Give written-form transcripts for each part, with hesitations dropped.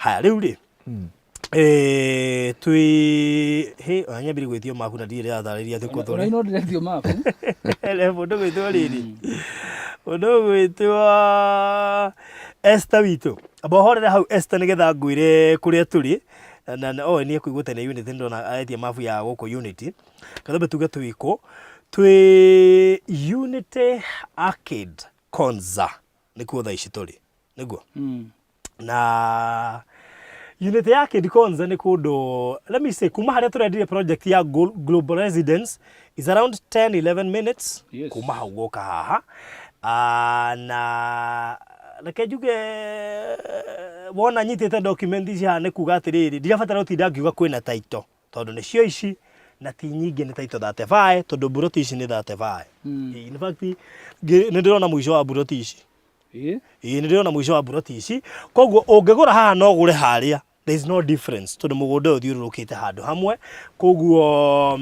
Haya, rĩu rĩ, twĩ hĩ ona nyambire gwĩtio mabu na ndirĩ ndĩratarĩria atĩ kũ tũrĩ. Ona no ndĩretio mabu. He mũndũ gwĩtwo rĩrĩ, mũndũ gwĩtwo Esther witũ. Amba ũhorere hau, Esther, nĩgetha ngwĩre kũrĩa tũrĩ. Na oĩ nĩ ekũigua tene Unity, nĩndona aretia mabu ya gũkũ Unity. Kathambe tuge twĩ kũ. Twĩ Unity Arcade Konza, nĩkuo thaa ici tũrĩ, nĩguo? Na Unity ya Arcade Konza nĩ kũndũ, let me say, kuma harĩa tũrendirie project ya Global Residence is around 10 11 minutes kuma hau gũka haha. Ah, na reke njuge, wona nyitĩte document ici haha nĩ kuga atĩrĩrĩ, ndirabatara gũtinda ngiuga kwĩna title, tondũ nĩcio ici na ti nyingĩ, nĩ title 35, tondũ mburoti ici nĩ 35. In fact, nĩ ndĩrona mũico wa mburoti ici. Ĩĩ, nĩ ndĩrona mũico wa mburoti ici. Koguo ũngĩgũra haha na ũgũre harĩa, there is no difference, tondũ mũgũnda ũyũ ũthiũrũrũkĩte handũ hamwe. Koguo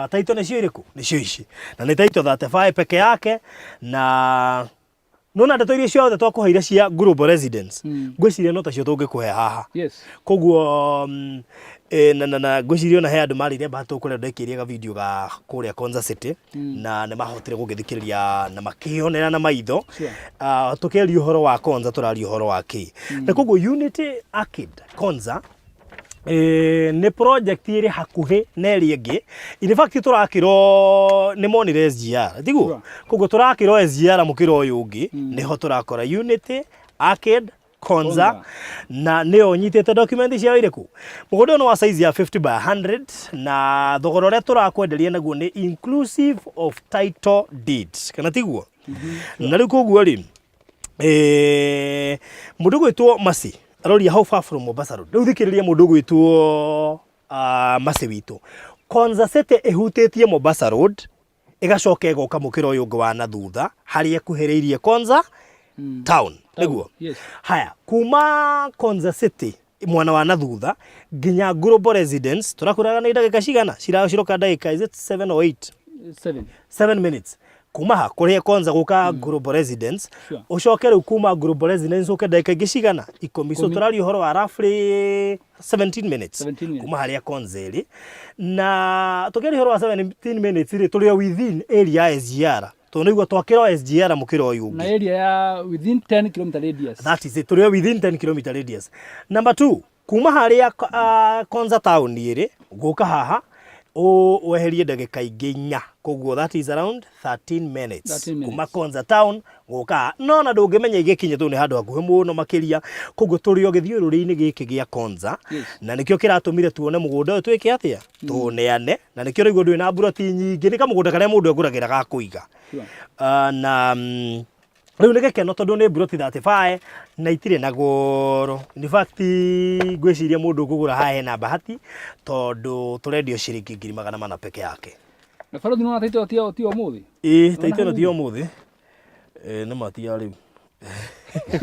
title nĩcio irĩkũ? Nĩcio ici, na nĩ title 35 peke yake. Na nona ndeto iria ciothe twakũheire cia Global Residence, ngwĩciria no tacio tũngĩkũhe haha. Koguo na ngwĩciria ona he andũ marĩire mbatũ kũrĩa ndekĩrie ga video ga kũrĩa Konza City, na nĩ mahotire gũgĩthikĩrĩria na makĩonera na maitho. Ah, tũkĩaria ũhoro wa Konza, tũraria ũhoro wa kĩ? Na koguo Unity Arcade Konza nĩ project ĩrĩ hakuhĩ na ĩrĩa ĩngĩ. In fact, tũrakĩrwo nĩ monire SGR, tiguo? Koguo tũrakĩrwo SGR mũkĩra ũyũ ũngĩ, nĩho tũrakora Unity Arcade Konza. Konza. Na nĩyo nyitĩte document ciao irĩkũ. Mũgũnda ũyũ nĩ wa size ya 50 by 100, na thogora ũrĩa tũrakwenderia naguo nĩ inclusive of title deeds, kana tiguo? Na rĩu koguo rĩ, mũndũ gwĩtwo Masi aroria, "How far from Mombasa Road?" Rĩu thikĩrĩria, mũndũ gwĩtwo Masi witũ, Konza City ĩhutĩtie Mombasa Road, ĩgacoka ĩgoka mũkĩra ũyũ ũngĩ wa na thutha harĩa ĩkuhĩrĩirie Konza Town, nĩguo? Yes. Haya, kuma Konza City mwena wa na thutha nginya Global Residence tũrakwĩraga nĩ ndagĩka cigana? Ciroka ndagĩka, is it 7 or 8? 7. 7 minutes kuma ha kũrĩa Konza gũka Global Residence. Ũcoke rĩu kuma Global Residence ũke ndagĩka ingĩ cigana? 10. So 10. tũraria ũhoro wa roughly 17 minutes 17 minutes. kuma harĩa Konza ĩrĩ. Na tũkĩaria ũhoro wa 17 minutes rĩ, tũrĩ o within area ya SGR, tondũ nĩguo twakĩra SGR mũkĩra ũyũ Na ũngĩ. Area ya within 10 km radius. That is it, tũrĩ o within 10 km radius. Number two, kuma harĩa Konza Town ĩrĩ gũka haha weherie ndagĩka ingĩ 4, koguo that is around 13 minutes. 13 minutes. Kuma Konza Town gũka haha, no na ndũngĩmenya igĩkinya, tondũ nĩ handũ hakuhĩ mũno makĩria. Koguo tũrĩ o gĩthiũrũrĩ-inĩ gĩkĩ gĩa Konza. Na nĩkĩo kĩratũmire tuone mũgũnda ũyũ twĩke atĩa, tũũneane. Na nĩkĩo rĩu ndũrĩ na mburoti nyingĩ, nĩ kamũgũnda karĩa mũndũ egũragĩra ga kũiga. Na rĩu nĩ gĩkeno tondũ nĩ mburoti 35 na itirĩ na goro. In fact, ngwĩciria mũndũ ũkũgũra haha hena bahati, tondũ tũrendio ciringi 400,000 peke yake. Na barothi, nona title ti ũmũthĩ. Ĩĩ, taito ĩno ti ũmũthĩ. Nĩ matia rĩu,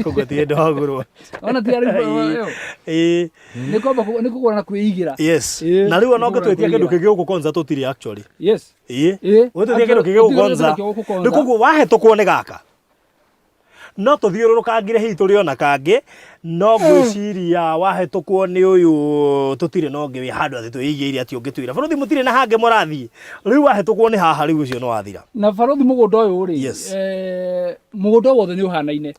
koguo ti hĩndĩ wagũrwo. Ona ti rĩu ĩyo. Ĩĩ. Nĩ kwamba nĩ kũgũra na kwĩigĩra. Yes. Ĩĩ, Na rĩu ona nĩ kũgũra na ũngĩtwĩtia kĩndũ kwĩigĩra. kĩngĩ gũkũ Konza, tũtirĩ actually. Ĩĩ. Ũngĩtwĩtia kĩndũ kĩngĩ gũkũ Gũtirĩ Konza, kĩndũ gũkũ Konza. Rĩu koguo wahetũkwo nĩ gaka, no tũthiũrũrũkangire, hihi tũrĩ ona kangĩ, no ngwĩciria wahetũkwo nĩ ũyũ, tũtirĩ na ũngĩ wĩ handũ atĩ twĩigĩire atĩ ũngĩtwĩra, "Bũrũri mũtirĩ na hangĩ mũrathiĩ." Rĩu wahetũkwo nĩ haha, rĩu ũcio nĩ wathira. Na barothi, mũgũnda ũyũ rĩ, mũgũnda wothe nĩ ũhanaine.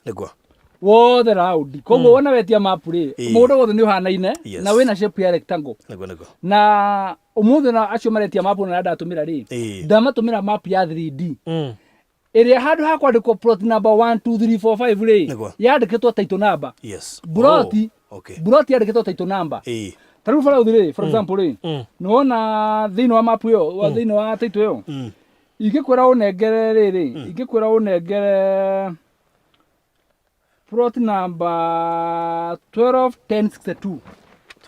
Wothe round, koguo wona wetia map rĩ, mũgũnda wothe nĩ ũhanaine na wĩna shape ya rectangle. Nĩguo nĩguo. Na ũmũthĩ na acio maretia map na ndatũmĩra rĩ, ndamatũmĩra map ya 3D ĩrĩa handũ ha kwandĩkwo plot number 1 2 3 4 5 rĩ, yandĩkĩtwo title number. Buroti buroti yandĩkĩtwo title number. Ta rĩu barothi rĩ, for example rĩ, nĩwona thĩinĩ wa map ĩyo, thĩinĩ wa title ĩyo, ingĩkwĩra ũnengere rĩrĩ, ingĩkwĩra ũnengere plot number 12 10 62.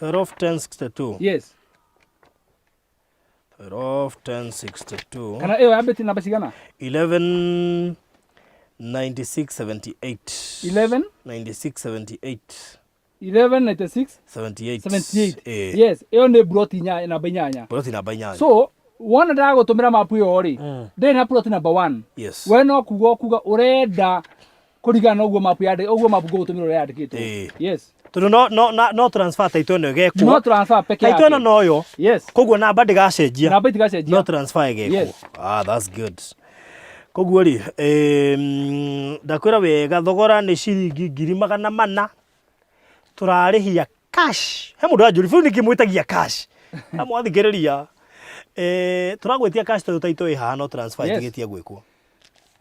12 10 62. Yes. 12 10 62. Kana ĩyo yambĩtie namba cigana? 11 96 78. 11 96 78. 11 96 78. 78. Ĩĩ. Yes, ĩyo nĩ plot inya, namba 8. Plot namba 8. So wona ndagũtũmĩra map ĩyo rĩ, ndĩrĩ na plot number 1. We no kuga ũkuga ũrenda kũringana na ũguo map yandĩ, ũguo map ngũgũtũmĩra ũrĩa yandĩkĩtwo. Yes. Tondũ no no na- no transfer title ĩno ĩgekwo. No transfer peke Title yake. ĩno noyo. Yes. Koguo namba ndĩgacenjia. Namba itigacenjia. No transfer ĩgekwo. Yes. Ah, that's good. Koguo rĩ, ndakwĩra wega thogora nĩ ciringi 400,000 tũrarĩhia cash. He mũndũ anjũria, bũrũri nĩkĩ mwĩtagia cash? Na mwathikĩrĩria, tũragwĩtia cash tondũ title ĩ haha no transfer ĩtigĩtie gwĩkwo.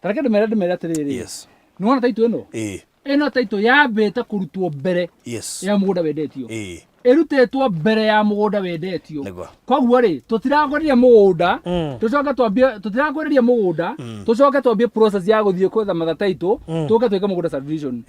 Ta reke ndĩmere ndĩmere atĩrĩrĩ. Yes. Nĩwona title ĩno? Ĩĩ. Ĩno title yambĩte kũrutwo mbere ya mũgũnda wendetio. Ĩĩ. Ĩrutĩtwo mbere ya mũgũnda wendetio. Nĩguo. Koguo rĩ, tũtirakwenderia mũgũnda, tũcoke twambie, tũtirakwenderia mũgũnda, tũcoke twambie process ya gũthiĩ gwetha matha title, tũke twĩke mũgũnda subdivision.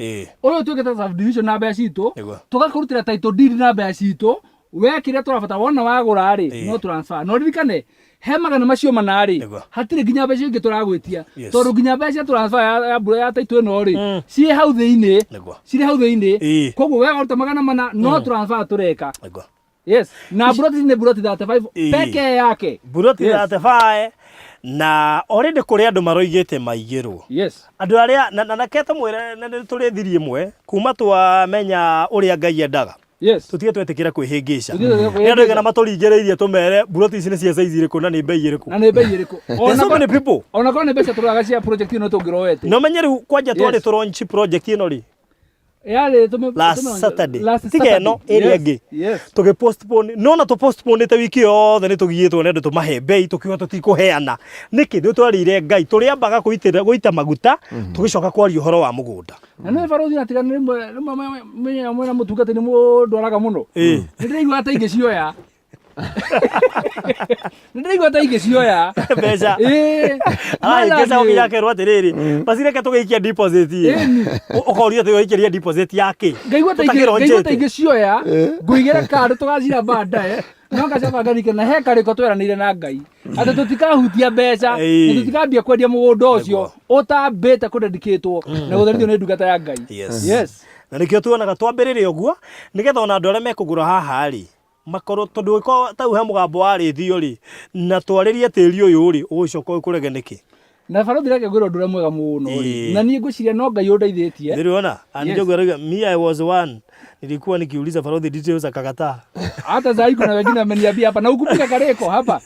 Ũyũ twĩkĩte subdivision na mbeca citũ, tũgakũrutĩra title deed na mbeca citũ, we kĩrĩa tũrabatara wona wagũra rĩ, no transfer. Na ũririkane, he magana macio mana rĩ, hatirĩ nginya mbeca ingĩ tũragwĩtia. Tondũ nginya mbeca cia transfer ya mbura ya title ĩno rĩ, ciĩ hau thĩinĩ. Cirĩ hau thĩinĩ. Koguo we waruta 400 no transfer tũreka. Yes. Na buroti nĩ buroti 35 peke yake. Buroti 35 na already kũrĩ andũ maroigĩte maigĩrwo. Andũ arĩa na reke tũmwĩre na nĩ tũrĩ thiri ĩmwe kuma twamenya ũrĩa Ngai endaga. Tũtige twetĩkĩra kwĩhĩngĩca. Tũtige twetĩkĩra Nĩ andũ aigana kwĩhĩngĩca. matũringĩrĩirie tũmere buroti ici nĩ cia size ĩrĩkũ na nĩ bei ĩrĩkũ. Na nĩ bei ĩrĩkũ. There's so many people. Ona korwo nĩ mbeca tũroraga cia project ĩno tũngĩroete. Na ũmenye rĩu kwanja twarĩ tũ launch project ĩno rĩ. Yarĩ Last Saturday. Last Tiga Saturday. ĩno ĩrĩa ĩngĩ. Tũgĩ postpone. No na tũ postpone te wiki yothe nĩ tũgiĩtwo nĩ andũ tũmahe bei tũkiuga tũtikũheana. Nĩkĩ? Nĩ twarĩire Ngai. Tũrĩambaga gũita maguta tũgĩcoka kwaria ũhoro wa mũgũnda. Na nĩ barothi na tigana rĩmwe rĩmwe mwena mũtungatĩri mũndwaraga mũno. Nĩ ndĩraigua ta ingĩcioya. Nĩ ndĩraigua ta ingĩcioya. Mbeca. Arahĩngĩca ũkinya akerwo atĩrĩrĩ, basi reke tũgĩikia deposit ĩ. Ũkorio atĩ ũikĩria deposit ya kĩ? Ngaigua ta ingĩcioya, ngũigĩre kando tũgacira baadaye. No ngacoka ngarikana he karĩko tweranĩire na Ngai atĩ tũtikahutia mbeca na tũtikambia kwendia mũgũnda ũcio ũtambĩte kũdedicatwo na gũtherithio nĩ ndungata ya Ngai. Yes. Na nĩkĩo tuonaga twambĩrĩre ũguo nĩgetha ona andũ arĩa mekũgũra haha rĩ makorwo tondũ ũngĩkorwo ta rĩu he mũgambo warĩthio rĩ na twarĩrie tĩri ũyũ rĩ ũgũcoka ũkũrege nĩkĩ? Na barothi reke ngwĩre ũndũ ũrĩa mwega mũno rĩ, na niĩ ngwĩciria no Ngai ũndeithĩtie. Nĩũrona? Ann Njogu arauga me I was one nilikuwa nikiuliza barothi details akakataa. Hata saa hii kuna wengine wameniambia hapa na ukumbuke Kareko hapa.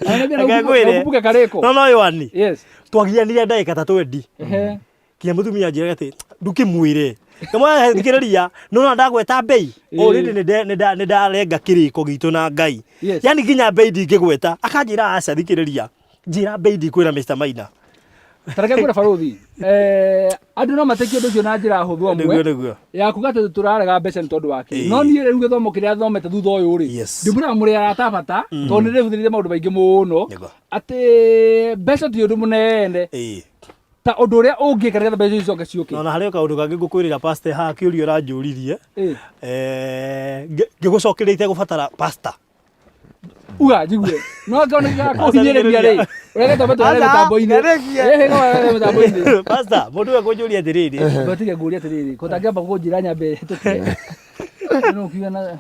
Ananiambia na Reke ngwĩre. ukumbuke Kareko. No no Yohani. Yes. Twagianire ndagĩka ta 20. Kinya mũtumia anjĩraga atĩ ndũkĩmwĩre. Kamwe thikĩrĩria nĩwona ndagweta mbei. Already nĩndarenga kĩrĩko gitũ na Ngai. Yaani nginya mbei ndingĩgweta. Akanjĩra aca thikĩrĩria. Njĩra mbei ndikwĩra Mr Maina. Ta reke ngwĩre barothi, andũ no matekie ũndũ ũcio na njĩra hũthũ amwe. Nĩguo, nĩguo. Ya kuga atĩ tũrarega mbeca nĩ tondũ wa kĩ. No niĩ rĩu gĩthomo kĩrĩa thomete thutha ũyũ rĩ, ndĩmwĩraga mũrĩ arata bata, tondũ nĩ ndĩbundithĩtie maũndũ maingĩ mũno, atĩ mbeca ti ũndũ mũnene ta ũndũ ũrĩa ũngĩka nĩgetha mbeca icio icoke ciũke. No na harĩ o kaũndũ kangĩ ngũkwĩrĩra pastor haha kĩũria ũranjũririe. Ngĩgũcokeria itegũbatara pastor. Uga njigue. No angĩkorwo nĩ gĩgakũhinyĩrĩria rĩ, ũreke twambe tware Aca, mĩtambo-inĩ. ngeregie. Ĩhĩ, no ware mĩtambo-inĩ. Pastor, mũndũ ũyũ ekũnjũria atĩrĩrĩ. Ndwatige ngũrie atĩrĩrĩ, ko ũtangĩamba kũnjĩra nyambe hĩtũke. No ũkiuga na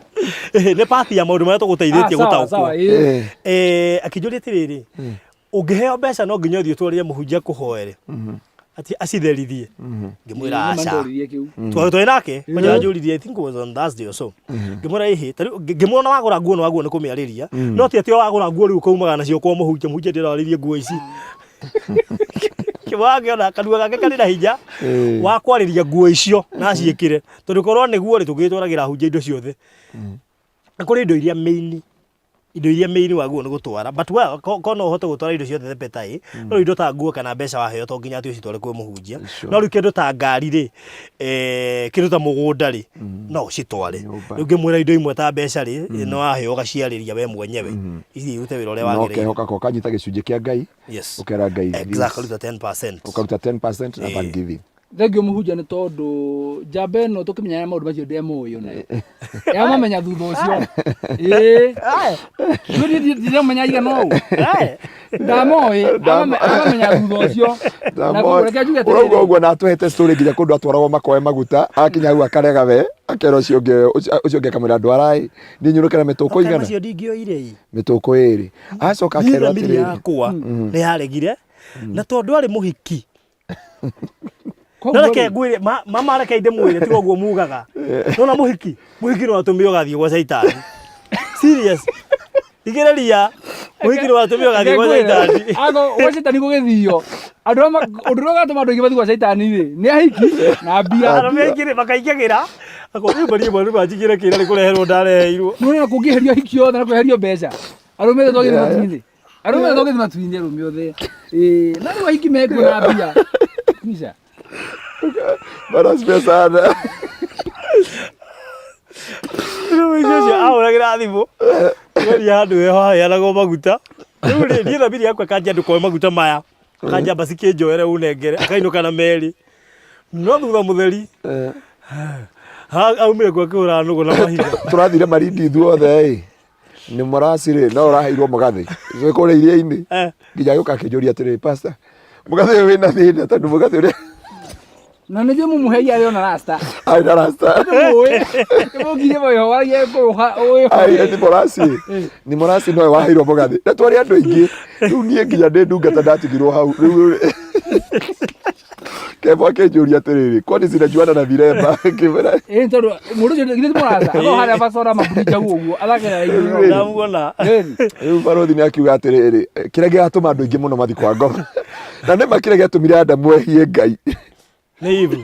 Ĩhĩ, nĩ part ya maũndũ marĩa tũgũteithĩtie Ah, sawa, gũtaũkwo. sawa, ĩĩ. Akĩnjũria atĩrĩrĩ, ũngĩheo mbeca no nginya ũthiĩ ũtwarĩre mũhunjia akũhoere atĩ acitherithie. Ngĩmwĩra Nĩ aca. mandoririe kĩu. Twarĩ nake, kwanja anjũririe, I think it was on Thursday or so. Ngĩmwĩra ĩhĩ, ta rĩu ngĩmuona wagũra nguo nĩ wagũra nĩ kũmĩarĩria. No ti atĩ o wagũra nguo rĩu ũkaumaga nacio kwa mũhunjia, mũhunjia ndĩrarĩrie nguo ici. Kĩmwe akĩona kanua gake karĩ na hinya wa kwarĩria nguo icio na aciĩkĩre. Tondũ korwo nĩguo rĩ, tũngĩgĩtwaragĩra ahunjia indo ciothe. Nĩ kũrĩ indo iria main indo iria main wagĩrĩirwo nĩ gũtwara but well ko no ũhote gũtwara indo ciothe the better ĩ no indo ta nguo kana mbeca waheo to nginya atĩ ũcitware kwĩ mũhunjia no rĩu kĩndũ ta ngari rĩ kĩndũ ta mũgũnda rĩ no ũcitware Nyũmba. rĩu ngĩmwĩra indo imwe ta mbeca rĩ no waheo ũgaciarĩria we mwenyewe ici irute wĩra ũrĩa Na wagĩrĩire. ũkehoka ko ũkanyita gĩcunjĩ kĩa Ngai Yes. ũkera Ngai this. Exactly, ũruta 10%. Ũkaruta 10% na thanksgiving. Thengiũ mũhunjia nĩ tondũ njamba ĩno tũkĩmenyana maũndũ macio ndemũĩ onayo. Yamamenya thutha ũcio. Ĩĩ. Niĩ ndiramenya igana ũũ. Ndamoĩ, amamenya thutha ũcio. Na koguo reke njuge atĩrĩrĩ. Ũrauga ũguo na atũhete story nginya kũndũ atwaragwo makoe maguta akinya hau akarega we akera ũcio ũngĩ ũcio ũngĩ akamwĩra ndwaraĩ niĩ nyũrũke na mĩtũkũ igana. Macio ndingĩoire ĩ. Mĩtũkũ ĩrĩ. Acoka Niĩ akerwo thamiri atĩrĩrĩ. yakwa nĩ yaregire na tondũ arĩ mũhiki. No reke ngwĩre mama reke ndĩmwĩre tiga ũguo mugaga. Nona mũhiki, mũhiki no atũme ũgathiĩ gwa caitani. Serious. Thikĩrĩria, mũhiki no atũme ũgathiĩ gwa caitani. Ago gwa caitani gũgĩthio. Andũ arĩa ũndũ ũrĩa ũgatũma andũ aingĩ mathiĩ gwa caitani rĩ, nĩ ahiki na mbia. Arũme aingĩ rĩ makaingagĩra. Ako rĩu marie mwana manjigĩre kĩra nĩ kũreherwo ndareheirwo. Nĩ kũngĩeherio ahiki othe na kweherio mbeca. Arũme othe twagĩrĩirwo matu-inĩ. Arũme othe twagĩrĩirwo matu-inĩ arũme othe. Ĩĩ, na rĩu ahiki mekuo na mbia. Kwisha. Bwana asifiwe sana. Rĩu mũici ũcio ahũragĩra thimũ geria handũ heho haheanagwo maguta rĩu rĩ niĩ thamiri yakwa ĩkanjia ndũkoe maguta maya akanjia amba cikĩnjoere ũnengere akainũka na merĩ no thutha mũtheri aumire kuo akĩhũra nũgũ na mahiga Tũrathire Malindi ithuothe ĩ. Nĩ mũraci rĩ, no ũraheirwo mũgathĩ. Twĩ kũrĩa iria-inĩ. Nginya agĩũka akĩnjũria atĩrĩrĩ, pastor, mũgathĩ ũyũ wĩna thĩna tondũ mũgathĩ ũrĩa Na nĩ njũĩ mũmũhei arĩ ona rasta. arĩ na rasta. Nĩmũĩ. Nĩmũkirie mũĩhoagie kũũha. Ai, nĩ mũraci. Nĩ mũraci nowe waheirwo mũgathĩ. Na twarĩ andũ aingĩ. Rĩu niĩ nginya ndĩ ndungata ndatigirwo hau. Rĩu Kebo akĩnjũria atĩrĩrĩ, kwani zinajuana na viremba? Ngĩmwĩra Ĩĩ tondũ mũndũ ũcio githĩ ti mũrata. Akorwo harĩa bacora maburicha ũguo athakĩra Rĩu- ndamuona Ĩni. rĩu barothi nĩ akiuga atĩrĩrĩ, kĩrĩa gĩgatũma andũ aingĩ mũno mathiĩ kwa ngoma. Na nĩma kĩrĩa gĩatũmire Adamu ehie Ngai. nĩ ibu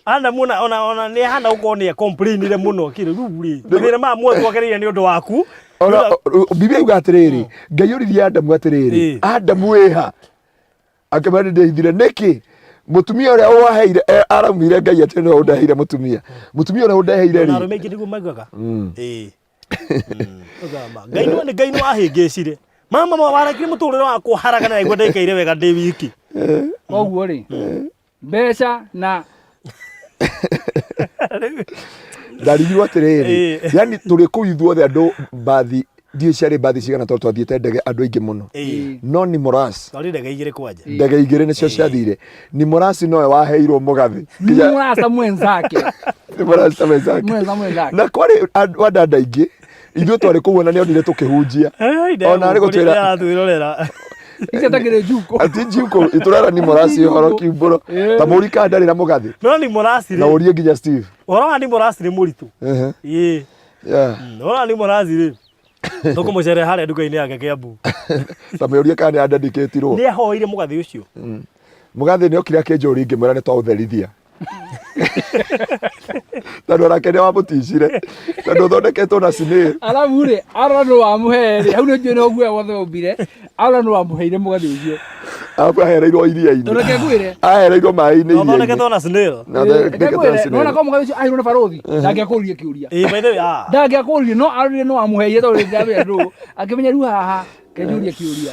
Adamu ona ona ona nĩ ahana gũkorwo nĩ complainire mũno kĩrĩ rĩu rĩ mathĩna maya mothe twagereire nĩ ũndũ waku Ona Biblia yuga atĩrĩrĩ, Ngai oririe Adamu atĩrĩrĩ, Ĩĩ. Adamu wĩha? Akĩmwĩra nĩ ndehithire nĩkĩ? Mũtumia ũrĩa waheire aramwĩre Ngai atĩ nĩwe ũndeheire mũtumia. Mũtumia ũrĩa ũndeheire na rĩ, arũme aingĩ nĩguo maugaga ĩĩ Ũgama. Ngai nĩ Ngai nĩ wahĩngĩcire mama ma warekire mũtũrĩre wakwa haragana naigua ndaikaire wega ndĩ wiki Koguo rĩ, mbeca na ndarigirwo atĩrĩrĩ Ĩĩ. yani tũrĩ kũu ithuothe andũ mbathi ndiũĩ ciarĩ mbathi cigana tondũ twathiĩte ndege andũ aingĩ mũno Ĩĩ. no Nimoras twarĩ ndege igĩrĩ kwanja ndege igĩrĩ nĩcio ciathire Nimoras nowe waheirwo mũgathĩ Nginya- mũrata mwenzake Nimoras ta mwenzake mwenza mwenzake na kwarĩ andũ andanda aingĩ ithuĩ twarĩ kũu ona nĩonire tũkĩhunjia Ona arĩ gũtwĩra- aratwĩrorera icio takĩrĩ njuko ati njiuko itũrera Nimoras ũhoro kiumbũro Ĩĩ. ta mũri kana ndarĩ na mũgathĩ no Nimorasi na rĩ ũrie nginya Steve ũhoro wa Nimorasi nĩ mũritũ Ehe. ĩĩ Yeah. Ũhoro wa Nimorasi rĩ tũkũmũcerera harĩa nduka-inĩ yake Kĩambu ta mũrie kana nĩ andandĩkĩtirwo nĩ ahoire mũgathĩ ũcio mũgathĩ nĩ okire akĩnjũria ngĩmwĩra nĩ twaũtherithia tondũ onake nĩ wamũticire tondũ ũthondeketwo na snail arabu rĩ arora nĩ wamũhe rĩ hau nĩ njũĩ no guoya wothe waumire arora nĩ wamũheire mũgathĩ ũcio arabu ahereirwo iria-inĩ tondũ reke ngwĩre ahereirwo maĩ-inĩ iria-inĩ ũthondeketwo na snail Na ũthondeketwo na nona snail. ko mũgathĩ ũcio aheirwo nĩ barũthi ndangĩakũririe kĩũria ĩĩ by the way ah ndangĩakũririe no arorire nĩ wamũheire tondũ ndamenya ndũ akĩmenya rĩu haha kenjũria kĩũria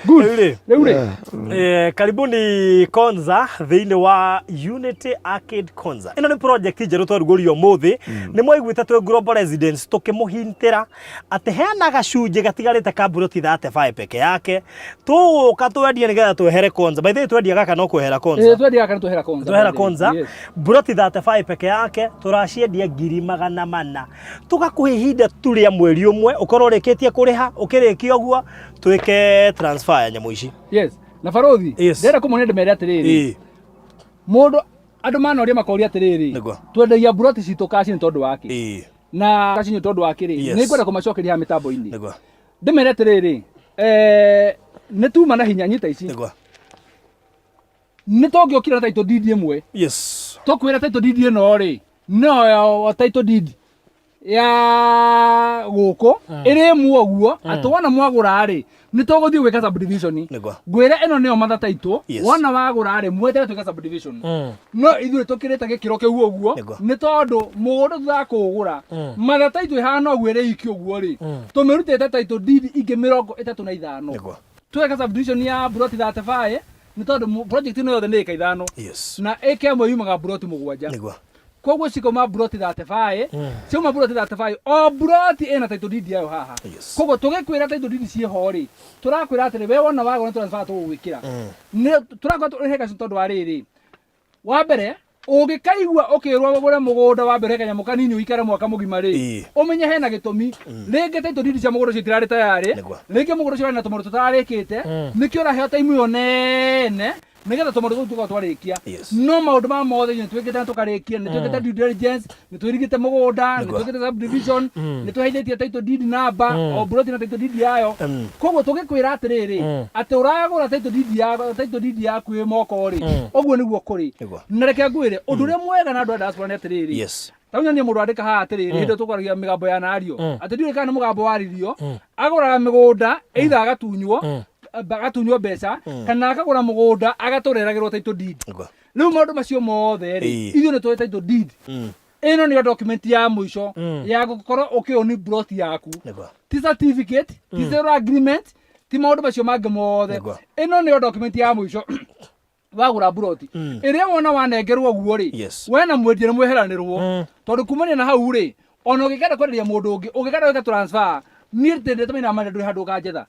Good. Rĩu rĩ rĩu rĩ Karibuni Konza thĩinĩ wa Unity Arcade Konza. Ĩno nĩ project njerũ twarugũria ũmũthĩ. Nĩ mwaiguĩte twĩ Global Residence tũkĩmũhintĩra atĩ hena gacunjĩ gatigarĩte ka mburoti 35 peke yake. Tũgũka twendie nĩgetha twehere Konza. By the way twendia gaka no kwehera Konza. Twendia gaka nĩ twehera Konza. Twehera Konza. Yes. Mburoti 35 peke yake tũraciendia 400,000. Tũgakũhe ihinda tu rĩa mweri ũmwe ũkorwo ũrĩkĩtie kũrĩha, ũkĩrĩkia ũguo twĩke transfer ya nyamũ ici. Yes. Na barothi, Yes. ndĩrenda kũmonia ndĩmere atĩrĩrĩ. Ĩĩ. Mũndũ andũ manoria makoria atĩrĩrĩ. Nĩguo. Twendagia mburoti citũ kaci nĩ tondũ wa kĩ? Ĩĩ. Na kaci nĩ tondũ wa kĩ rĩ? Yes. Nĩ ngwenda kũmacokeria haha mĩtambo-inĩ. Nĩguo. Ndĩmere atĩrĩrĩ, eh, nĩ tuma na hinya nyita ici. Nĩguo. Nĩ tũngĩokire na title deed ĩmwe. Yes. Tũkwĩra title deed ĩno rĩ, no ya title deed ya gũkũ ĩrĩ ĩmwe ũguo atĩ wona mwagũra rĩ nĩ tũgũthiĩ gwĩka subdivision Nĩguo. ngwĩre ĩno nĩyo mother title Yes. wona wagũra rĩ mwetere twĩke subdivision no ithuĩ tũkĩrĩte gĩkĩro kĩu ũguo Nĩguo. nĩ tondũ mũgũnda thutha wa kũũgũra mother title ĩhana ũguo ĩrĩ iki ũguo rĩ tũmĩrutĩte title deed ingĩ 35 Nĩguo. tweka subdivision ya buroti 35 nĩ tondũ project ĩno yothe nĩ ĩka ithano Yes. na ĩka ĩmwe yumaga buroti mũgwanja Nĩguo. Koguo cikauma buroti 35, ciauma buroti 35, o buroti ĩna title deed yayo haha. Yes. Koguo tũgĩkwĩra title deed ciĩ ho rĩ, tũrakwĩra atĩrĩ, we wona wagũra nĩ transfer tũgũgwĩkĩra. Nĩ tũrakwĩra tũrĩhe cash tondũ wa rĩrĩ, wa mbere ũngĩkaigua ũkĩrwo ũgũre mũgũnda wambe ũrĩhe kanyamũ kanini ũikare mwaka mũgima rĩ, Ĩĩ. ũmenye hena gĩtũmi. Rĩngĩ title deed cia mũgũnda ũcio itirarĩ tayarĩ, Nĩguo. rĩngĩ mũgũnda ũcio ũrarĩ na tũmaũndũ tũtararĩkĩte, nĩkĩo ũraheo time ĩyo nene. Nĩgetha tũmaũndũ tũu tũkorwo twarĩkia. No maũndũ maya mothe nĩ twĩkĩte na tũkarĩkia, nĩ twĩkĩte due diligence, nĩ twĩrigĩte mũgũnda, nĩ twĩkĩte subdivision, nĩ tũheithĩtie title deed number, o plot na title deed yayo. Koguo tũngĩkwĩra atĩrĩrĩ, atĩ ũragũra title deed ya title deed yaku ĩ moko rĩ, ũguo nĩguo kũrĩ. Na reke ngwĩre ũndũ ũrĩa mwega na andũ a diaspora nĩ atĩrĩrĩ, Ta rĩu nyonie mũndũ andĩka haha atĩrĩrĩ, hĩndĩ ĩyo tũkwaragia mĩgambo ya nario, atĩ ndiũĩ kana nĩ mũgambo waririo, agũraga mĩgũnda either agatunywo, agatunywo mbeca, kana akagũra mũgũnda agatũreragĩrwo title deed. Rĩu maũndũ macio mothe rĩ, ithuĩ nĩ tũĩ title deed. Ĩno nĩyo document ya mũico ya gũkorwo ũkĩoni plot yaku. Ti certificate, ti sale agreement, ti maũndũ macio mangĩ mothe. Ĩno nĩyo document ya mũico wagũra mburoti. Ĩrĩa wona wanengerwo ũguo rĩ, we na mwendia nĩ mweheranĩrwo, tondũ kumania na hau rĩ, ona ũngĩkenda kwenderia mũndũ ũngĩ, ũngĩkenda gwĩka transfer, niĩ ndĩndĩte maina mane ndũrĩ handũ ũkanjetha.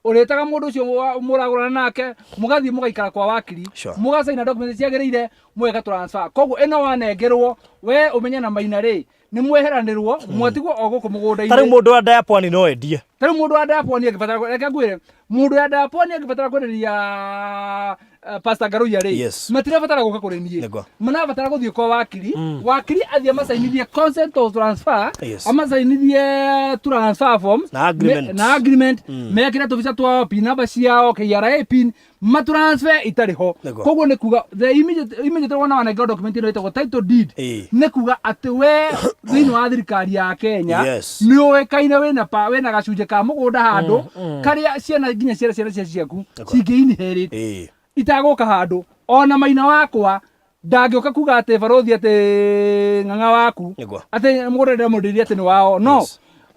Ũrĩtaga mũndũ ũcio mũragũrana nake, mũgathiĩ mũgaikara kwa wakiri, mũgacaina document ciagĩrĩire, mũgeka transfer. Koguo ĩno wanengerwo we ũmenye na maina rĩ, nĩ mweheranĩrwo, mwatigwo o gũkũ mũgũnda-inĩ. Ta rĩu mũndũ wa Diapwani no endie. Ta rĩu mũndũ wa Diapwani angĩbatara, reke ngwĩre, mũndũ wa Diapwani angĩbatara kwenderia Pastor Ngaruiya rĩ, matirabatara gũka kũrĩ niĩ. Marabatara gũthiĩ kwa wakiri, wakiri athiĩ amacainithie consent of transfer, amacainithie transfer forms Na agreement. Na agreement, mekĩre tũbica twao, pin number ciao, KRA pin, matransfer itarĩ ho. Koguo nĩ kuga the immediate wona wanengerwo document ĩno ĩtagwo title deed, nĩ kuga atĩ we thĩinĩ wa thirikari ya Kenya nĩ ũĩkaine wĩna pa wĩna gacunjĩ ka mũgũnda handũ karĩa ciana nginya ciana ciana cia ciaku cingĩ inherit itagũka handũ. Ona maina wakwa ndangĩũka kuga atĩ barũthi atĩ ng'ang'a waku atĩ mũgũnda ndĩramwenderia atĩ nĩ wao. No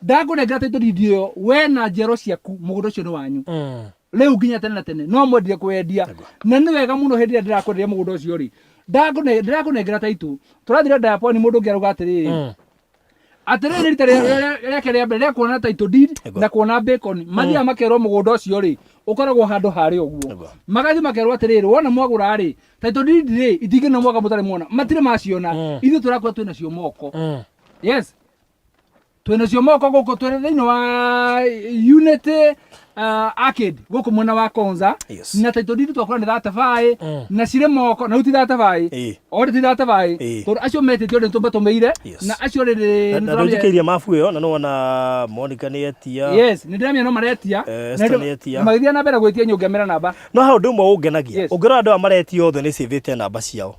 ndakũnengera title deed ĩyo, we na njiaro ciaku mũgũnda ũcio nĩ wanyu rĩu nginya tene na tene. No mwendire kwendia, na nĩ wega mũno hĩndĩ ĩrĩa ndĩrakwenderia mũgũnda ũcio rĩ, ndĩrakũnengera title. Tũrathire Diapwani, mũndũ ũngĩ arauga atĩrĩrĩ, atĩrĩrĩ, rita rĩake rĩa mbere rĩa kuona title deed na kuona bacon, mathiaga makerwo mũgũnda ũcio rĩ ũkoragwo handũ harĩ ũguo. Magathiĩ makerwo atĩrĩrĩ, wona mwagũra rĩ, title deed rĩ itingĩna mwaka mũtarĩ muona, matirĩ maciona. Ithuĩ tũrakora twĩnacio moko. Yes, twĩnacio moko gũkũ, twĩ thĩinĩ wa Unity Arcade gũkũ mwena wa Konza. Na title deed twakora nĩ 35 na cirĩ moko, na rĩu ti 35, ore ti 35, tondũ acio metĩtio nĩ tũmatũmĩire na acio rĩrĩ Na ndũnjikĩirie mabu ĩyo, na nĩwona Monica nĩ etia. Yes, nĩ ndĩramenya no maretia. Esther nĩ etia. Na magĩthiĩ na mbere gwĩtia nyũngemera namba. No he ũndũ ũmwe ũngenagia. Ũngĩrora andũ aya maretia othe nĩ cĩvĩte namba ciao.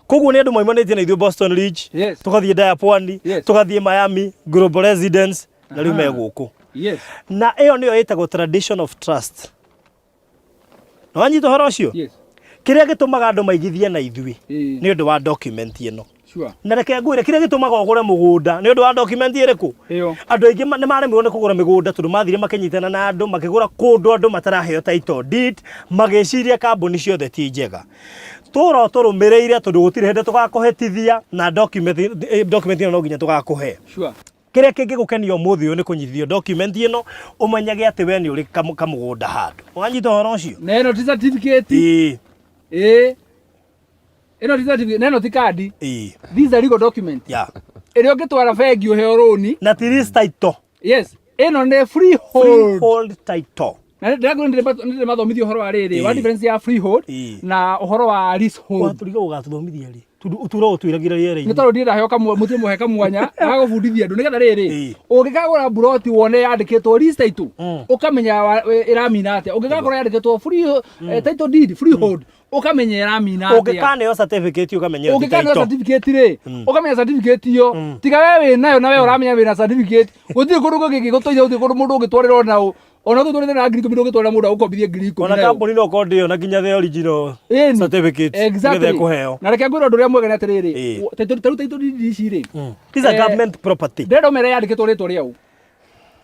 Koguo nĩ andũ maumanĩtie na ithuĩ Boston Ridge, tũgathiĩ Diapwani, tũgathiĩ Miami, Global Residence, na rĩu me gũkũ. Na ĩyo nĩyo ĩtagwo tradition of trust. Nĩ wanyita ũhoro ũcio? Kĩrĩa gĩtũmaga andũ maigithie na ithuĩ nĩ ũndũ wa document ĩno. Na reke ngwĩre kĩrĩa gĩtũmaga ũgũre mũgũnda nĩ ũndũ wa document ĩrĩkũ. Andũ aingĩ nĩ maremirwo nĩ kũgũra mĩgũnda tondũ mathire makĩnyitana na andũ makĩgũra kũndũ andũ mataraheo title deed, magĩciria kambuni ciothe ti njega. Tũra ũtũrũmĩrĩire tondũ gũtirĩ hĩndĩ tũgakũhĩtithia na document, document ĩno no nginya tũgakũhe. Kĩrĩa kĩngĩgũkenia ũmũthĩ ũyũ nĩ kũnyitithio document ĩno, ũmenyage atĩ we nĩ ũrĩ kamũgũnda handũ. Wanyita ũhoro ũcio? Na ĩno ti certificate. Ĩĩ. Ĩno ti certificate, na ĩno ti kandi. This is a legal document. Ĩrĩa ũngĩtwara bengi ũheo rũni. Na ti lease title. Yes. Ĩno nĩ freehold. Freehold title. Na ndĩrakwĩra nĩ ndĩmathomithia ũhoro wa rĩrĩ, wa difference ya freehold na ũhoro wa leasehold. Watũriga ũgatũthomithia rĩ? Tondũ ũtũra ũtwĩragĩra rĩera-inĩ. Nĩ tondũ ndirĩ ndaheo kamwe, mũtirĩ mũhe kamwanya ga gũbundithia andũ nĩgetha rĩrĩ, ũngĩkagũra mburoti wone yandĩkĩtwo lease title, ũkamenya ĩramina atĩa. Ũngĩgakora yandĩkĩtwo free, title deed freehold, ũkamenya ĩramina atĩa. Ũngĩkaneo certificate ũkamenya ĩyo ti Ũngĩkaneo title. certificate rĩ, ũkamenya certificate ĩyo, tiga we wĩ nayo na we ũramenya wĩna certificate, gũtirĩ kũndũ kũngĩ gũtũire, gũtirĩ kũndũ mũndũ ũngĩtwarĩra ona ũ, ona ũngĩtwarĩra na 10,000 ndũngĩtwarĩra mũndũ agũkombithie 10,000 Ona nayo. kambuni no korwo ndĩyo na nginya the original certificate nĩgetha ĩkũheo. Na reke ngwĩre ũndũ ũrĩa mwega nĩ atĩrĩrĩ, ta rĩu title deed ici rĩ, These are government property. Ndĩrenda ũmere yandĩkĩtwo rĩtwa rĩaũ.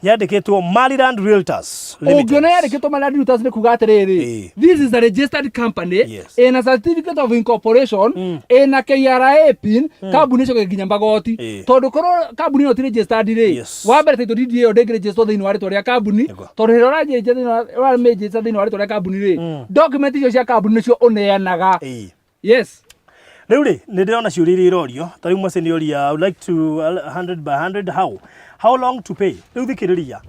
Yandĩkĩtwo Maryland Realtors Limited. Ũngĩona yandĩkĩtwo Maryland Realtors nĩ kuga atĩrĩrĩ, this is a registered company ĩna certificate of incorporation, ĩna KRA pin, kambuni ĩcoke nginya magoti. Tondũ korwo kambuni ĩno ti registered rĩ, wa mbere title deed ĩyo ndĩngĩ-register thĩinĩ wa rĩtwa rĩa kambuni, tondũ hĩndĩ ĩrĩa ũramĩregister thĩinĩ wa rĩtwa rĩa kambuni rĩ, document icio cia kambuni nĩcio ũneanaga. Yes. Rĩu rĩ, nĩ ndĩrona ciũria iria irorio, ta rĩu Mwase nĩ oria, I would like to 100 by 100 how long to pay? Rĩu thikĩrĩria,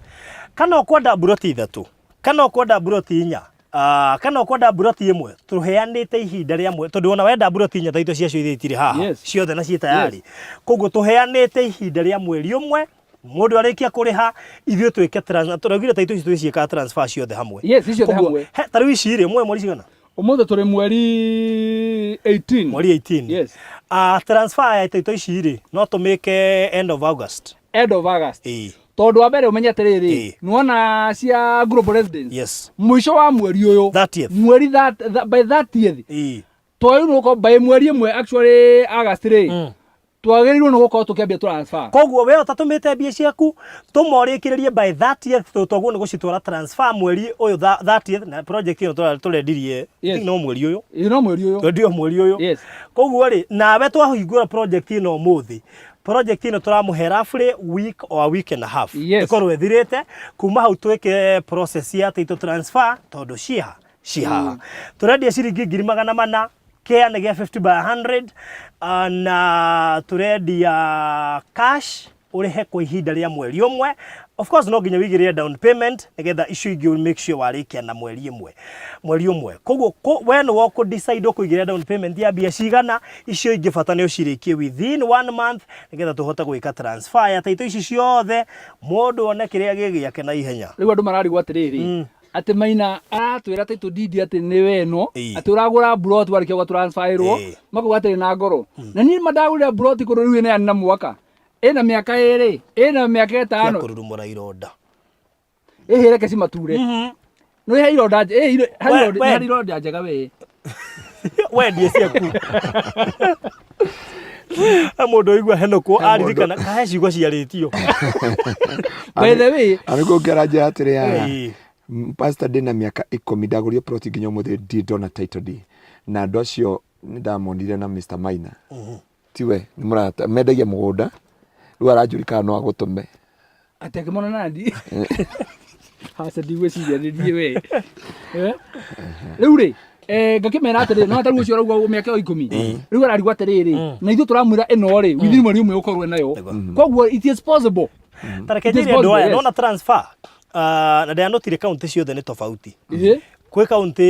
kana ũkwenda mburoti ithatũ, kana ũkwenda mburoti inya, Ah, kana ũkwenda mburoti ĩmwe tũheanĩte ihinda rĩa mwe tondũ ona wenda mburoti inya taitũ ciacio iria itirĩ haha Yes. ciothe na ciĩ tayarĩ koguo tũheanĩte ihinda rĩa mweri ũmwe mũndũ arĩkia kũrĩha ithuĩ twĩke trans- tũraugire taitũ ici twĩciĩkaga transfer ciothe hamwe Yes, ici ciothe Koguo, hamwe. he, ta rĩu ici rĩ mweri mweri cigana Ũmũthĩ tũrĩ mweri 18. Mweri 18. Yes. Ah, transfer ya taitũ ici rĩ no tũmĩke end of August. End of August. Ĩĩ. Tondũ wa mbere ũmenye atĩrĩrĩ, Ĩĩ. nĩwona cia Global Residence. Yes. Mũico wa mweri ũyũ. 30th. Mweri that, that, by 30th. Ĩĩ. Twagĩrĩirwo nĩ gũkorwo by mweri ĩmwe actually August rĩ. Twagĩrĩirwo nĩ gũkorwo tũkĩambia transfer. Koguo we ũtatũmĩte mbia ciaku tũmorĩkĩrĩrie by 30th tondũ twaguo nĩ gũcitwara transfer mweri ũyũ 30th na project ĩno tũrendirie Yes. no mweri ũyũ. Ĩĩ no mweri ũyũ. Twendio mweri ũyũ. Yes. Koguo rĩ nawe twahingũra project ĩno ũmũthĩ project ĩno tũramũhe roughly week or a week and a half Yes. ĩkorwo ĩthirĩte kuma hau twĩke process ya title transfer tondũ ciha cihaha tũrendia ciringi 400,000 kĩa nĩ gĩa 50 by 100 ah, na tũrendia cash ũrĩhe kwa ihinda rĩa mweri ũmwe of course no nginya wĩigĩrĩre down payment nĩgetha icio ingĩ make sure warĩkia na mweri ĩmwe mweri ũmwe koguo we nĩwe ũkũ decide ũkũigĩrĩra down payment ya mbia cigana icio ingĩ bata nĩ ũcirĩkie within one month nĩgetha tũhote gwĩka transfer ya title ici ciothe mũndũ one kĩrĩa gĩ gĩake na ihenya Rĩu andũ mararigwo atĩrĩrĩ atĩ Maina aratwĩra title deed atĩ nĩ we ĩno atĩ ũragũra mburoti warĩkia gwa transferĩrwo makauga atĩrĩ na ngoro na niĩ ma ndagũrire mburoti kũndũ rĩu ĩna na mwaka ĩna mĩaka ĩrĩ ĩna mĩaka ĩtano kũrurumũra ironda ĩhĩ reke cimature nĩ he ironda ĩ We- we- harĩ ironda njega we wendie ciaku He mũndũ ũigua henũkwo aririkana kahe ciugo ciarĩtio by the way Arĩkuo ngĩaranjĩra atĩrĩ aya Ĩĩ. Pastor ndĩna mĩaka ikũmi ndagũrire plot nginya ũmũthĩ ndirĩ ndona title deed na andũ acio nĩ ndamonire na Mr Maina tiwe nĩ mũrata mendagia mũgũnda rĩu aranjũria kana no agũtũme atĩ akĩmona nandi aca ndigwĩciria nĩ niĩ we Eh? rĩu rĩ eh, ngakĩmera atĩrĩrĩ no tarĩu ũcio ũrauga mĩaka ĩyo ikũmi rĩu ararigwo atĩrĩrĩ na ithuĩ tũramwĩra ĩno rĩ within mweri ũmwe ũkorwo nayo koguo it is possible ta reke It is njĩre andũ possible, aya yes. nona transfer ah, na ndĩranotire kaunti ciothe nĩ tofauti Ĩĩ. kwĩ kaunti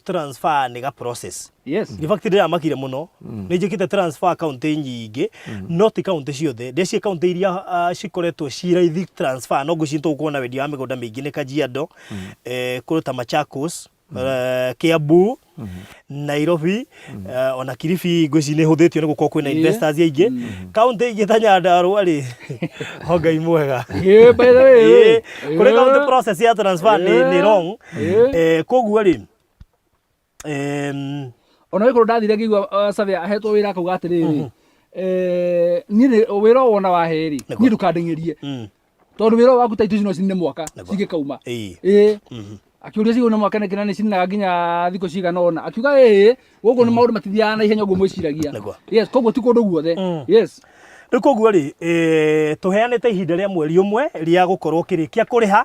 transfer nĩ ga process yes in fact ndĩramakire mũno nĩ njĩkĩte transfer kaunti nyingĩ no ti kaunti ciothe ndĩciĩ kaunti iria ah, cikoretwo ci raithi transfer no ngwĩciria tũgũkorwo na wendia wa mĩgũnda mĩingĩ nĩ Kajiado eh, kũndũ ta Machakos eh, Kiambu Nairobi eh, ona Kilifi ngwĩciria nĩ ĩhũthĩtio nĩ gũkorwo kwĩna Ĩĩ. investors aingĩ kaunti ingĩ ta Nyandarua rĩ o Ngai mwega Ĩĩ, by the way, Ĩĩ, ĩĩ. kũrĩ kaunti process ya transfer nĩ nĩ wrong Ĩĩ. Eh, koguo rĩ em, ona wä korwo ndathire ngĩigua uh, surveyor ahetwo wĩra akauga atĩrĩrĩ eh, niĩ nĩ- wĩra ũyũ wona wahe rĩ Nĩguo. niĩ ndũkandeng'erie tondũ wĩra ũyũ waku taitũ ici no cinine mwaka Nĩguo. cingĩkauma Ĩĩ. ĩĩ akĩũria cigũ na mwaka nĩkĩ na nĩ cininaga nginya thikũ cigana ũna akiuga ĩĩ gũkũ nĩ maũndũ matithiaga na ihenya ũguo mwĩciragia Nĩguo. yes koguo ti kũndũ guothe yes Rĩu koguo rĩ eh, tũheanĩte ihinda rĩa mweri ũmwe rĩa gũkorwo ũkĩrĩkia kũrĩha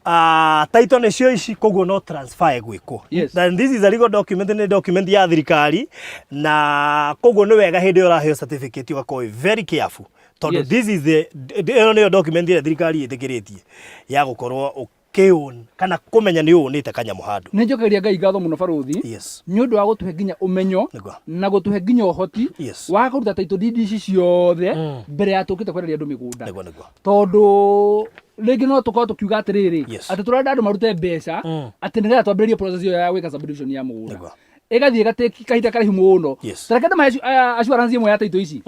Ah, title nĩcio ici koguo no transfer ĩgwĩkwo Yes. And this is a legal document nĩ document ya thirikari na koguo nĩ wega hĩndĩ ĩyo ũraheo certificate ũgakorwo wĩ very careful tondũ Yes. this is the ĩno nĩyo document ĩrĩa thirikari ĩtĩkĩrĩtie ya gũkorwo ũkĩown kana kũmenya nĩ ũnĩte kanyamũ handũ nĩ njokeria ngai ngatho mũno barũthi yes nĩ ũndũ wa gũtũhe nginya ũmenyo Nĩguo. na gũtũhe nginya ũhoti Yes. wa kũruta title deed ici ciothe mbere ya tũkĩte kwenderia andũ mĩgũnda nĩguo nĩguo tondũ rĩngĩ no tũkorwo tũkiuga atĩrĩrĩ Yes. atĩ tũrenda andũ marute mbeca atĩ nĩgetha twambĩrĩrie process ĩyo ya gwĩka subdivision ya mũgũnda Nĩguo. ĩgathiĩ ĩgatĩki kahinda karaihu mũno Yes. ta reke ndĩmahe assurance ĩmwe ya title ici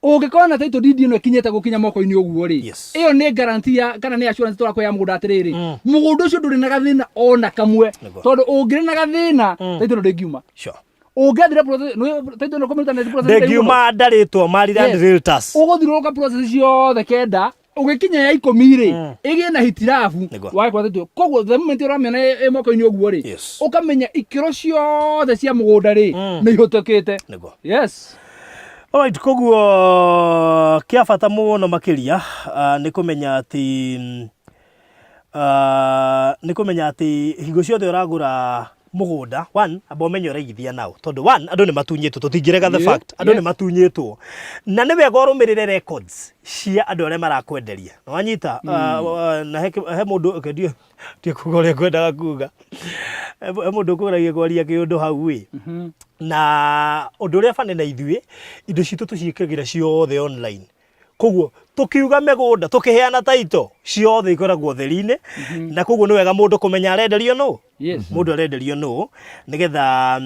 ũngĩkorwo na title deed ĩno ĩkinyĩte gũkinya moko-inĩ ũguo rĩ Yes. ĩyo nĩ guarantee ya kana nĩ assurance tũrakũhe ya mũgũnda atĩrĩrĩ mũgũnda ũcio ndũrĩ na gathĩna ona kamwe Nĩguo. tondũ ũngĩrĩ na gathĩna title ĩno ndĩngiuma sure ũngĩathire process nĩ- title ĩno kũmĩruta nĩ process ndaihu mũno. ndĩngiuma ndarĩtwo Maryland Yes. Realtors ũgũthiũrũrũka process ciothe kenda ũgĩkinya ya ikũmi rĩ ĩgĩe na hitirabu Nĩguo. wagĩkora title koguo the moment ũramĩona ĩ moko-inĩ ũguo rĩ Yes. ũkamenya ikĩro ciothe cia mũgũnda rĩ nĩ ihũtũkĩte Nĩguo. yes Alright, koguo kĩa bata mũno makĩria ah, nĩ kũmenya atĩ ah, nĩ kũmenya atĩ hingo ciothe ũragũra Mũgũnda, one, amba ũmenye ũraigithia naũ. Tondũ one, andũ nĩ matunyĩtwo, tũtingĩrega the fact, andũ nĩ matunyĩtwo. Na nĩ wega ũrũmĩrĩre records cia andũ arĩa marakwenderia. Nĩ wanyita? Na he he mũndũ, okay, ndiũĩ ndiũĩ kuga ũrĩa ngwendaga kuga. He he mũndũ ũkũgeragia kwaria kĩũndũ hau ĩ. Na ũndũ ũrĩa bani na ithuĩ, indo citũ tũciĩkagĩra ciothe online. Koguo tũkiuga mĩgũnda tũkĩheana title ciothe ikoragwo ũtheri-inĩ na koguo nĩ wega mũndũ kũmenya arenderio nũ. Mũndũ arenderio nũ nĩgetha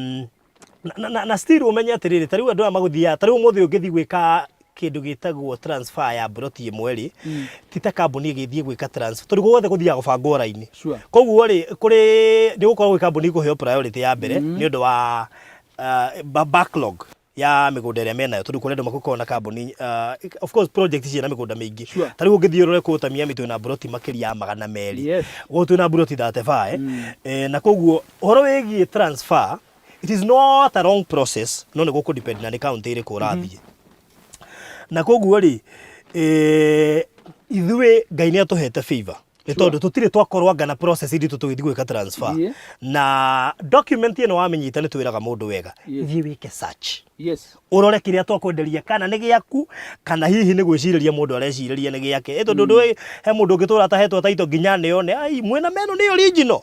na, na, na still ũmenye atĩrĩrĩ ta rĩu andũ aya magũthiaga ta rĩu ũmũthĩ ũngĩthiĩ gwĩka kĩndũ gĩtagwo transfer ya mburoti ĩmwe rĩ ti ta kambuni ĩgĩthiĩ gwĩka transfer tondũ guothe gũthiaga gũbangwo raini. Koguo rĩ kũrĩ nĩ gũkorwo gwĩ kambuni ikũheo priority ya mbere nĩ ũndũ wa backlog ya mĩgũnda ĩrĩa menayo tondũ kũrĩ andũ makoragwo na kambuni of course project ciĩna mĩgũnda mĩingĩ. Ta rĩu ũngĩthiĩ ũrore kũu ta Miami twĩna mburoti makĩria ya 200. Gũkũ twĩna mburoti 35. Na koguo ũhoro wĩgiĩ transfer it is not a long process no nĩ gũkũ depend na nĩ county ĩrĩkũ ũrathiĩ. Na koguo rĩ ithuĩ Ngai nĩ atũhete favor nĩ tondũ tũtirĩ twakorwo anga na process nditũ tũgĩthiĩ gwĩka transfer. Na document ĩno wamĩnyita nĩ twĩraga mũndũ wega thiĩ wĩke search. Ũrore kĩrĩa twakwenderia kana nĩ gĩaku kana hihi nĩ gwĩcirĩria mũndũ arecirĩria nĩ gĩake. Ĩ tondũ ndũĩ he mũndũ ũngĩtũra atahetwo title nginya nĩone ai mwĩna meno nĩ original.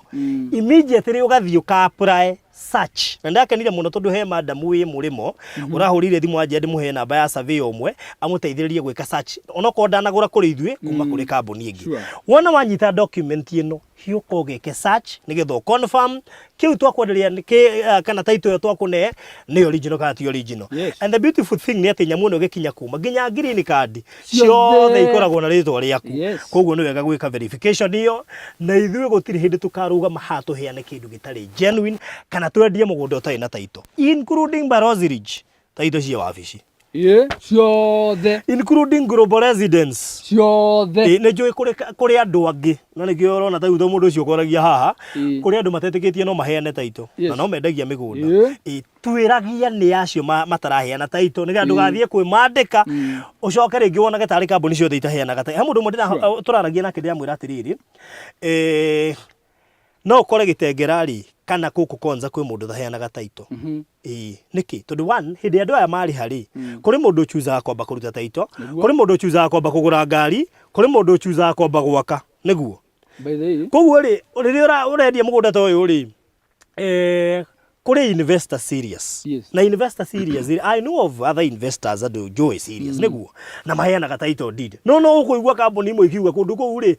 Immediately ũgathiĩ ũka apply search. Na ndakenire mũno tondũ he madam wĩ mũrĩmo ũrahũrire thimũ anjia ndĩmũhe namba ya surveyor ũmwe amũteithĩrĩrie gwĩka search onokorwo ndanagũra kũrĩ ithuĩ kuma kũrĩ kambuni ĩngĩ. Wona wanyita document ĩno hiũka ũgeke search nĩgetha ũ confirm kĩu twakwenderia nĩ kĩ kana title ĩyo twakũne nĩ original kana ti original. And the beautiful thing nĩ atĩ nyamũ ĩno ĩgĩkinya kuma nginya green card ciothe ikoragwo na rĩtwa rĩaku. Koguo nĩ wega gwĩka verification ĩyo na ithuĩ gũtirĩ hĩndĩ tũkarũgama haha tũheane kĩndũ gĩtarĩ genuine kana twendie mũgũnda ũtarĩ na title including Barozi Ridge title cia wabici. Ĩĩ, ciothe. Including Global Residence. Ciothe. Ĩĩ, nĩ njũĩ kũrĩ kũrĩ andũ angĩ na nĩkĩo ũrona ta rĩu mũndũ ũcio ũkwaragia haha kũrĩ andũ matetĩkĩtie no maheane title na no mendagia mĩgũnda. Ĩĩ, twĩragia nĩ acio mataraheana title nĩgetha ndũgathiĩ kwĩmandĩka ũcoke rĩngĩ wonage tarĩ kambuni ciothe itaheanaga title. He mũndũ ũmwe tũraragia nake ndĩramwĩra atĩrĩrĩ, no ũkore Gĩtengera rĩ kana gũkũ Konza kwĩ mũndũ ũtaheanaga title. Ĩĩ, nĩkĩ? Tondũ one, hĩndĩ ĩrĩa andũ aya marĩha rĩ, kũrĩ mũndũ ũchuzaga kwamba kũruta title, kũrĩ mũndũ ũchuzaga kwamba kũgũra ngari, kũrĩ mũndũ ũchuzaga kwamba gwaka, nĩguo? By the way. Koguo rĩ, rĩrĩa ũrendia mũgũnda ta ũyũ rĩ, kũrĩ investor serious. Na investor serious rĩ, I know of other investors andũ njũĩ serious, nĩguo? Na maheanaga title deed. No no ũkũigua kambuni imwe ikiuga kũndũ kũu rĩ,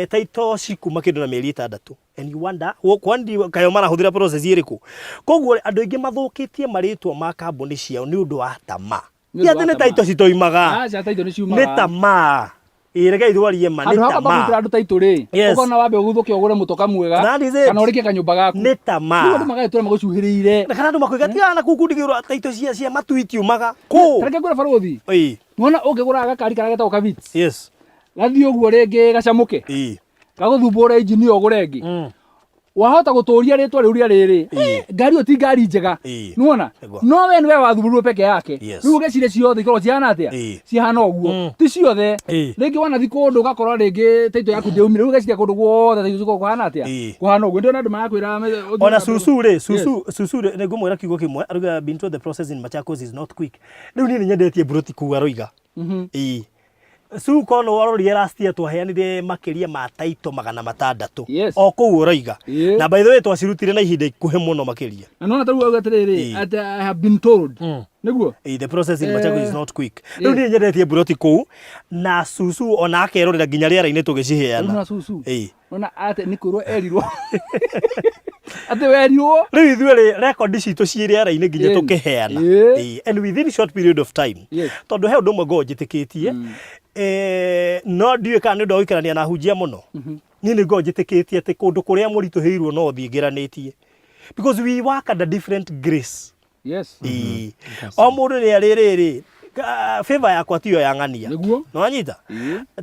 title cikuma kĩndũ na mĩeri ĩtandatũ. And you wonder, kwani kayo marahũthĩra process ĩrĩkũ? Koguo rĩ, andũ aingĩ mathũkĩtie marĩtwa ma kambuni ciao nĩ ũndũ wa tamaa. Nĩ ũndũ Ti wa atĩ nĩ tamaa. title citoimaga. Aca, title nĩ ciumaga. Nĩ tamaa. Ĩĩ, rekei twarie ma, nĩ Handũ ha kwamba tamaa. kũrutĩra andũ title rĩ, ũkona wambe ũguthũke ũgũre mũtoka mwega, That is it. kana ũrĩkie kanyũmba gaku. Nĩ tamaa. Rĩu andũ magagĩtũra magũcuhĩrĩire. Na kana andũ makoiga tigana na kũu kũndigĩrwo title cia matu itiumaga. Kũũ. Ta reke ngwĩre barũthi. Ĩĩ. Nĩwona ũngĩgũra gakari karĩa getagwo ka Vitz. Gathiĩ ũguo rĩngĩ gacamũke. Gagũthumbũre injini ĩyo ũgũre ĩngĩ. Wahota gũtũria rĩtwa rĩu rĩa rĩrĩ. Ngari ĩyo ti ngari njega. Nĩwona? No we nĩwe wathumbũrirwo peke yake. Rĩu ũgeciria ciothe ikoragwo cihana atĩa? Cihana ũguo. Ti ciothe. Rĩngĩ wanathiĩ kũndũ ũgakora rĩngĩ title yaku ndĩaumire. Rĩu ũgeciria kũndũ guothe title cikoragwo kũhana atĩa? Kũhana ũguo. Nĩndĩrona andũ marakwĩra ũthiĩ Ona na mbere. cucu rĩ, cucu, cucu rĩ, nĩngũmwĩra kiugo kĩmwe, arauga been told the process in Machakos is not quick. Rĩu niĩ nĩnyendetie mburoti kũu aroiga. Ĩĩ. Su kono warorire last year twaheanire makĩria ma taito 600. O kũu ũroiga. Na by the way twacirutire na ihinda ikuhĩ mũno makĩria. Na nona ta rĩu auga atĩrĩrĩ, atĩ I have been told. Nĩguo? Ĩĩ, the process in Machakos is not quick. Rĩu niĩ nyendetie mburoti kũu na cucu ona akerorera nginya rĩera-inĩ tũgĩciheana. Rĩu na cucu. Nona atĩ nĩ kwĩrwo erirwo. Atĩ werirwo. Rĩu ithuĩ rĩ record citũ ciĩ rĩera-inĩ nginya tũkĩheana. Ĩĩ, and within short period of time. Tondũ he ũndũ ũmwe ngoragwo njĩtĩkĩtie. No ndiũĩ kana nĩ ũndũ wa gũikarania na ahunjia mũno. Niĩ nĩ ngoragwo njĩtĩkĩtie atĩ kũndũ kũrĩa mũritũhĩirwo no ũthiĩ ngeranĩtie. Because we work under different grace. Ĩĩ. O mũndũ nĩ arĩ rĩrĩ, favor yakwa tiyo ya ng'ania. Nĩguo. Nĩwanyita?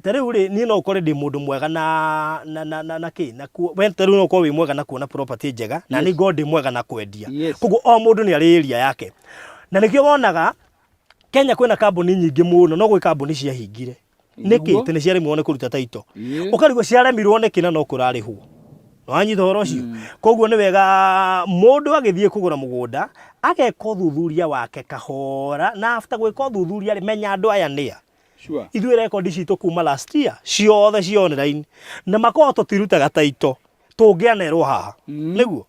Ta rĩu rĩ, niĩ no ũkore ndĩ mũndũ mwega na na na na na kĩ na kuo, we ta rĩu no ũkorwo wĩ mwega na kuona property njega, na niĩ ngorwo ndĩ mwega na kwendia. Koguo o mũndũ nĩ arĩ area yake. Na nĩkĩo wonaga Kenya kwĩna kambuni nyingĩ mũno, no gwĩ kambuni ciahingire. Nĩkĩ? Atĩ nĩ ciaremirwo nĩ kũruta title. Ũkarigwo ciaremirwo nĩkĩ na no kũrarĩhwo. Wanyita ũhoro ũcio? Koguo nĩ wega mũndũ agĩthiĩ kũgũra mũgũnda ageka ũthuthuria wake kahora, na after gwĩka ũthuthuria rĩ, menya andũ aya nĩa. Sure. Ithuĩ rekondi citũ kuma last year ciothe ci online na makorwo tũtirutaga taito tũngĩanerwo haha. Nĩguo? Nĩguo.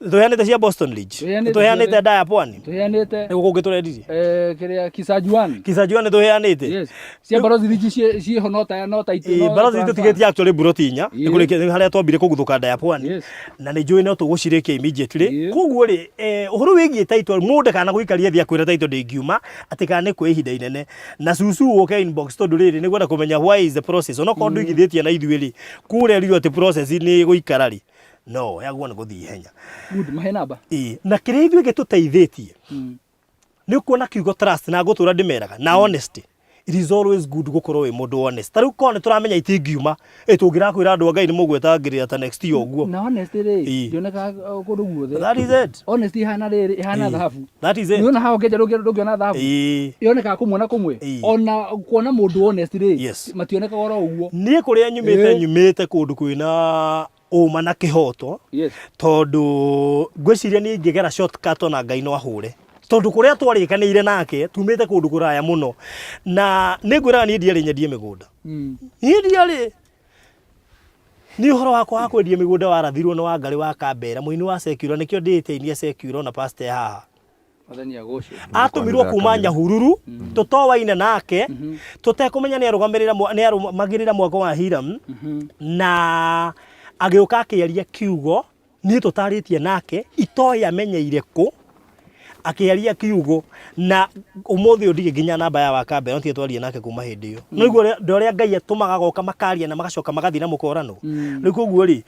Tũheanĩte cia Boston Ridge. Tũheanĩte Tũheanĩte ciothe. Ndaya Pwani. Tũheanĩte Nĩguo kũngĩ tũrendirie. eh, kĩrĩa Kisajuan. Kisajua nĩ tũheanĩte. Yes. Cia Barozi Ridge ciĩ ciĩho no ta no ta itu. Ĩĩ, no Barozi transfer. tũtigĩtie actually mburoti inya Ĩĩ. nĩ kũrĩkia nĩ harĩa twambire kũguthũka Ndaya Pwani Yes. na nĩ njũĩ no tũgũcirĩkia immediately Ĩĩ. koguo rĩ eh, ũhoro wĩgiĩ title mũndũ ndakana gũikaria thĩ akwĩra title ndĩngiuma atĩ kana nĩ kwa ihinda inene na cucu ũke inbox tondũ rĩrĩ nĩ ngwenda kũmenya why is the process onokorwo ndũigithĩtie na ithuĩ rĩ kũrĩa rirwo atĩ process nĩ ĩgũikara rĩ no yagwo nĩ gũthiĩ ihenya. Good, mahe namba. Ĩĩ, na kĩrĩa ithuĩ gĩtũteithĩtie nĩ ũkuona kiugo trust na ngũtũra ndĩmeraga na honesty it is always good gũkorwo wĩ mũndũ honest ta rĩu korwo nĩ tũramenya itingiuma ĩ tũngĩrakwĩra andũ a Ngai nĩ mũgwetangĩrĩra ta next year ũguo Na honesty rĩ, Ĩĩ. ndĩonekaga kũndũ guothe. That is it. Honesty ihana rĩrĩ, ihana Ĩĩ. thahabu. That is it. Nĩwona haha ũngĩenja ndũngĩona thahabu. Ĩĩ. Yonekaga kũmwe na kũmwe. Ĩĩ. Ona kuona mũndũ honest rĩ, Yes. mationekaga oro ũguo. Niĩ kũrĩa nyumĩte Ĩĩ. nyumĩte kũndũ kwĩna ũma na kĩhoto Yes. tondũ ngwĩciria niĩ ingĩgera shortcut ona Ngai no ahũre tondũ kũrĩa twarĩkanĩire nake tumĩte kũndũ kũraya mũno na nĩ ngwĩraga niĩ ndiarĩ nyendie mĩgũnda niĩ ndiarĩ niĩ ũhoro wakwa wa kwendia mĩgũnda warathirwo nĩ Wangarĩ wa Kambera mũini wa secular nĩkĩo ndĩĩte aini a secular na pastor e haha Mwathani agocwo. atũmirwo kuma Nyahururu tũtowaine nake tũtekũmenya nĩ arũgamĩrĩra nĩ arũmagĩrĩra mwako wa Hiram na agĩũka akĩaria kiugo niĩ tũtarĩtie nake itoĩ amenyeire kũ akĩaria kiugo na ũmũthĩ ũyũ ndirĩ nginya namba ya Wakambere no tiga twarie nake kuma hĩndĩ ĩyo no igua ũrĩa Ngai atũmaga agoka makaria na magacoka magathiĩ na mũkorano rĩu koguo rĩ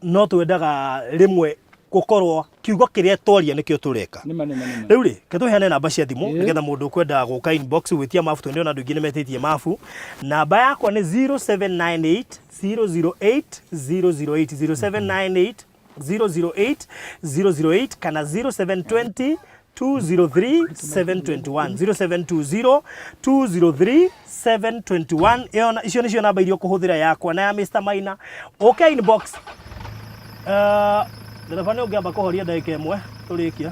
no twendaga rĩmwe gũkorwo kiugo kĩrĩa twaria nĩkĩo tũreka Nĩma nĩma nĩma. rĩu rĩ ke tũheane namba cia thimũ Ĩĩ. nĩgetha mũndũ ũkwenda gũka inbox gwĩtia mabu tondũ ndĩrona andũ aingĩ nĩmetĩtie mabu namba yakwa nĩ 0798 008 008 0798 008 008 kana 0720 203 721 0720 203 721 ĩyo na- icio nĩcio namba iria ũkũhũthĩra yakwa na ya Mr Maina ũke inbox ndereba nĩ ũngĩamba kũhoria ndagĩka ĩmwe tũrĩkia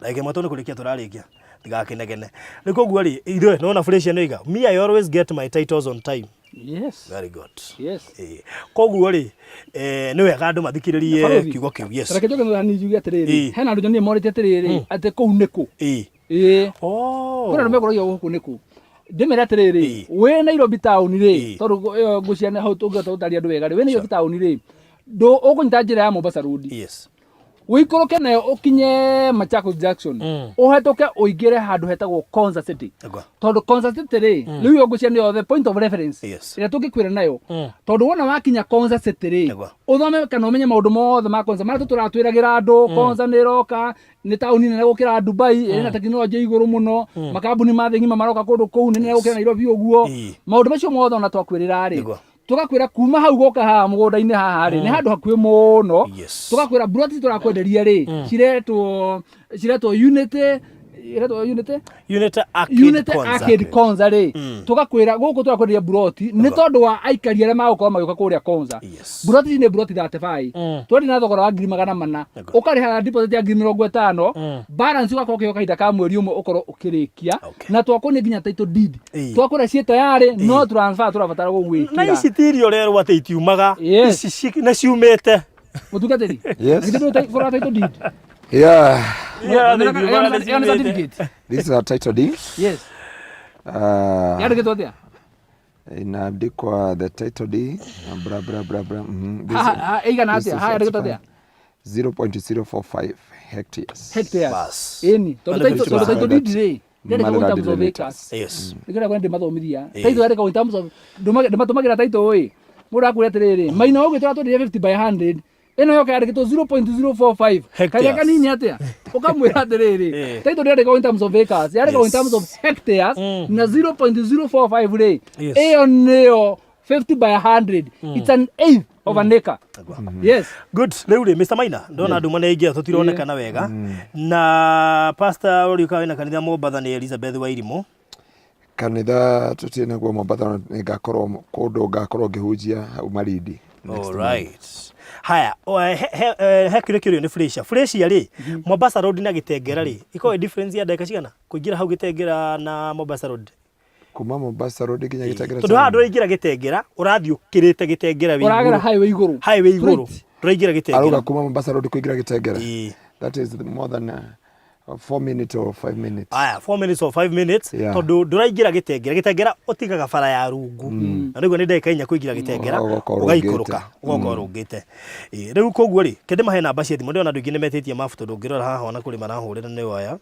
ndagĩka ĩmwe tondũ kũrĩkia tũrarĩkia ndigakĩnegene rĩu koguo rĩ ithuĩ nona Felicia nĩ oiga me I always get my titles on time Yes. very good Yes. Ĩĩ. koguo rĩ eh, nĩ wega andũ mathikĩrĩrie Barũthi, kiugo kĩu yes Reke njoke thutha hanini njuge atĩrĩrĩ, Ĩĩ. hena andũ nyonire morĩtie atĩrĩrĩ, atĩ kũu nĩ kũ? Ĩĩ. Ĩĩ. Oh. Kwĩna andũ mekũragia gũkũ nĩ kũ? Ndĩmere atĩrĩrĩ, Ĩĩ. wĩ Nairobi taũni rĩ, Ĩĩ. tondũ ĩyo ngũciana hau tũngĩhota gũtarĩria andũ wega rĩ, wĩ Nairobi taũni rĩ, ndũ ũkũnyita njĩra ya Mombasa Road. Yes. Ũikũrũke nayo ũkinye Machakos Junction. Ũhetũke ũingĩre handũ hetagwo Konza City. Agwa. Tondũ Konza City rĩ, rĩu ĩyo ngũcia nĩyo the point of reference Yes. ĩrĩa tũngĩkwĩra nayo. Tondũ wona wakinya Konza City rĩ, Agwa. ũthome kana ũmenye maũndũ mothe ma Konza marĩa tũtũratwĩragĩra andũ, Konza nĩ ĩroka, nĩ taũni nene gũkĩra Dubai, ĩrĩ na tekinoronjĩ igũrũ mũno, makambuni ma thĩ ng'ima maroka kũndũ kũu, nĩ nene gũkĩra Nairobi ũguo. Ĩĩ. Maũndũ macio mothe ona twakwĩrĩra rĩ, Nĩguo. tugakwira kuma hau goka haha mũgũnda-inĩ haha rĩ nĩ handũ hakuhĩ mũno Yes. tugakwira mburoti tũrakwenderia rĩ ciretwo ciretwo unity iretwo unity Unity Arcade Unity Konza. Arcade Konza rĩ tugakwira gũkũ tũrakwenderia mburoti nĩ tondũ wa aikari arĩa magũkorwo magĩũka kũrĩa Konza Yes. mburoti ici nĩ mburoti 35 twendia na thogora wa 400,000 Nĩguo. ũkarĩha deposit ya 50,000 balance ũgakorwo ũkĩheo kahinda ka mweri ũmwe ũkorwo ũkĩrĩkia Okay. na twakuonia nginya title deed Ĩĩ. twakũra ciĩ tayarĩ no transfer tũrabatara Na gũgwĩkĩra ici ti iria ũrerwo atĩ itiumaga. Yes. Ici nĩ ciumĩte. Mũtungatĩri Yes. na githĩ ndũĩ kũrora title deed Yeah. Yeah, Ĩyo nĩ itiumaga, nĩ ĩyo nĩ ciumĩte. certificate This is a title deed. yes Yandĩkĩtwo atĩa Inaandikwa the title deed bra bra bra bra. This, Haha, ĩigana this atĩa is haha yandĩkĩtwo atĩa 0.045 hectares. Hectares. Bas. Ĩni tondũ Wale title tondũ vitu title deed rĩ ndĩandĩkagwo in terms of Maleladi acres Yes. nĩkĩo ndĩrakwĩra ndĩmathomithia title yandĩkagwo in terms of ndĩmatũmagĩra title ĩ mũndũ akwĩra atĩrĩrĩ maina ũguo tũratwenderia 50 by 100 ĩno yoka yandĩkĩtwo 0.045 Hectares. karĩa kanini atĩa ũkamwĩra atĩrĩrĩ Eh. title ndĩandĩkagwo in terms of acres yandĩkagwo in Yes. terms of hectares na 0.045 rĩ Yes. ĩyo nĩyo 50 by 100 it's an eighth of an acre yes Good. Rĩu rĩ Mr. Maina ndona andũ maneingĩra tũtironekana wega na pastor ũrĩa ũkaga wĩna kanitha Mombatha nĩ Elizabeth Wairimũ. Kanitha tũtirĩ naguo Mombatha, no nĩngakorwo kũndũ ngakorwo ngĩhunjia hau Malindi next month. Alright. Haya, o, he kĩũria kĩũrio nĩ Flesia. Flesia rĩ, Mombasa Road na Gĩtengera rĩ, ĩkoragwo ĩ difference ya ndagĩka cigana? Kũingĩra hau Gĩtengera na Mombasa Road. Kuma Mombasa Road nginya Gĩtengera Tondũ haha town. ndũraingĩra Gĩtengera, ũrathiĩ ũkĩrĩte Gĩtengera wĩ Ũragera igũrũ. highway igũrũ. Highway igũrũ. Straight. Ndũraingĩra Gĩtengera. Arauga kuma Mombasa Road kũingĩra Gĩtengera. Ĩĩ. That is more than 4 minutes or 5 minutes. Aya, 4 minutes or 5 minutes. Tondũ ndũraingĩra Gĩtengera. Gĩtengera ũtigaga bara ya rungu. Na nĩguo nĩ ndagĩka inya kũingĩra Gĩtengera, Ũgoka ũrũngĩte. ũgaikũrũka, ũgoka ũrũngĩte. Ĩĩ, rĩu koguo rĩ, kende mahe namba cia thimũ. Ndĩrona andũ aingĩ nĩ metĩtie mabu tondũ ũngĩrora haha ona kũrĩ marahũrĩra nĩ aya.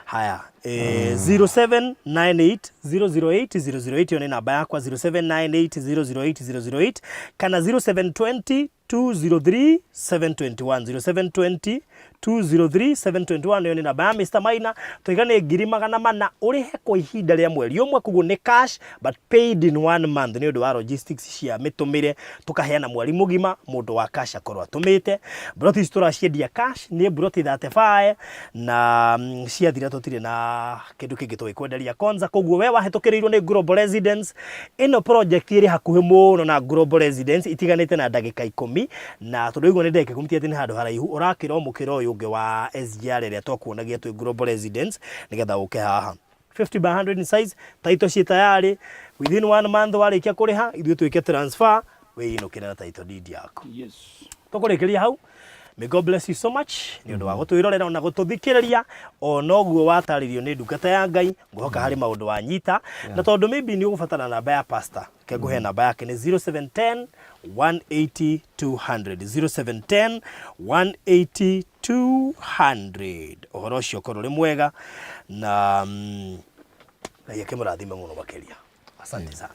Haya, 0798 008 008 ĩyo nĩ namba yakwa 0798 008 008 kana 0720 203 721 0720 203 721 ĩyo nĩ namba ya Mr Maina. Tũiga nĩ 400,000 ũrĩhe kwa ihinda rĩa mweri ũmwe, koguo nĩ cash but paid in one month nĩ ũndũ wa logistics cia mĩtũmĩre. Tũkaheana mweri mũgima mũndũ wa cash akorwo atũmĩte. Mburoti ici tũraciendia cash nĩ mburoti 35 na ciathira tũtirĩ na kĩndũ kĩngĩ tũgĩkwenderia Konza. Koguo we wahĩtũkĩrĩirwo nĩ Global Residence, ĩno project ĩrĩ hakuhĩ mũno na Global Residence, itiganĩte na ndagĩka ikũmi, na tondũ ũguo nĩ ndagĩka ikũmi ti atĩ nĩ handũ haraihu, ũrakĩra o mũkĩra ũyũ ũngĩ wa SGR ĩrĩa twakuonagia twĩ Global Residence nĩgetha ũke haha. 50 by 100 in size, title ciĩ tayarĩ, within one month warĩkia kũrĩha ithuĩ twĩke transfer wĩinũkĩre na title deed yaku. Yes. Tũkũrĩkĩria hau. May God bless you so much nĩ ũndũ wa gũtwĩrorera ona gũtũthikĩrĩria. O noguo watarĩrio nĩ ndungata ya Ngai, ngũhoka harĩ maũndũ wanyita, na tondũ maybe nĩ ũgũbatara namba ya pastor, ke ngũhe namba yake nĩ 0710 180 200, 0710 180 200. Ũhoro ũcio ũkorwo ũrĩ mwega na Ngai akĩmũrathime mũno makĩria. Asante sana.